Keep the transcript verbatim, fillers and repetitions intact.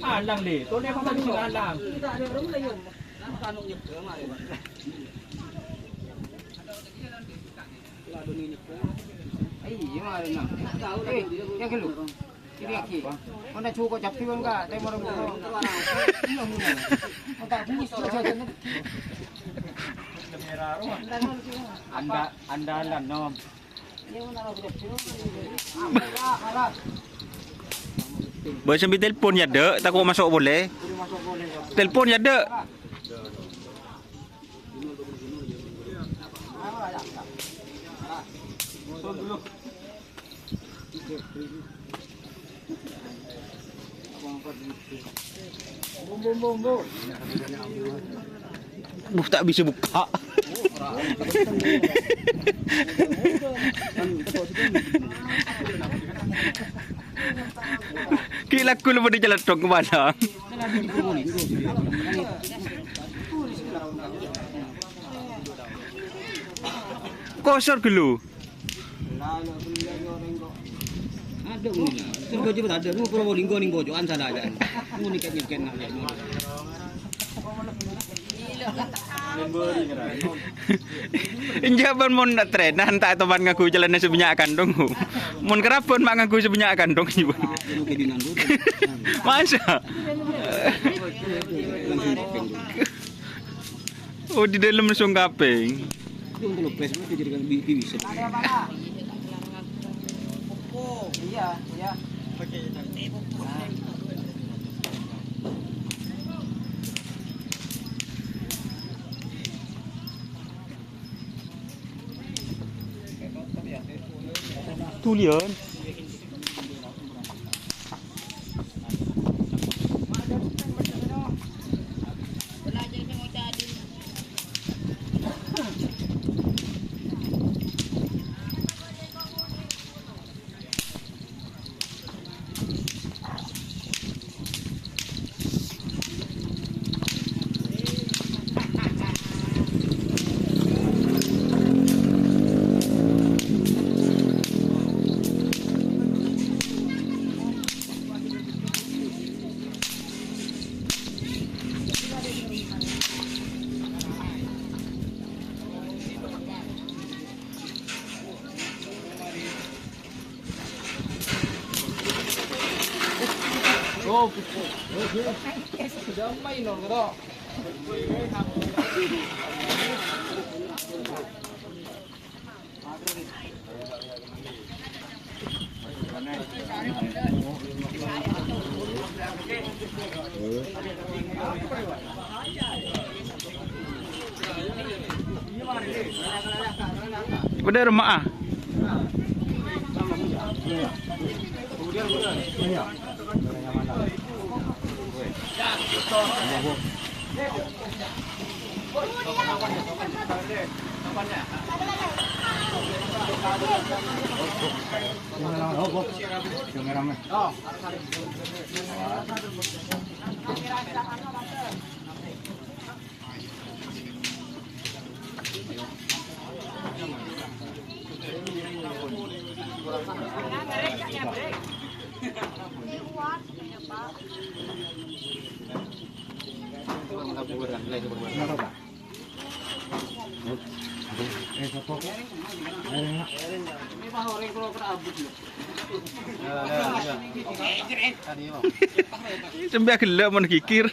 Alang, Le. Tolè apa tadi alang? Iyâ, marèna. Eh, yang ghellu. Ini lagi. Mana cukup capi kan, Kak? Temor. Iya, iya. Enggak, bungkus aja. Anda, andalan, Nom. Bâ' sambi telpon yâ, Dek, tako' maso' polè. Telpon yâ, Dek. Duh, ta' bisa bukka'. Ghi' lagghu la padâ calèthok ka padang. Kosor ghellu. Adhu, ngene. Terus baju berada, lu Probolinggo ning bojokan sana aja. Lu niket-niket nak ya. Enjâ' bân mon trenan ta' toman ngangghuy calana sè bânnya' kandhung. Mon kerabân ma' ngangghuy sè bânnya' kandhung, jâ' bân. Masa? Oh, di dalam langsung kapèng. Tulian. Bâdâ remma'a. Sembâ ghellâ' mon ghighir.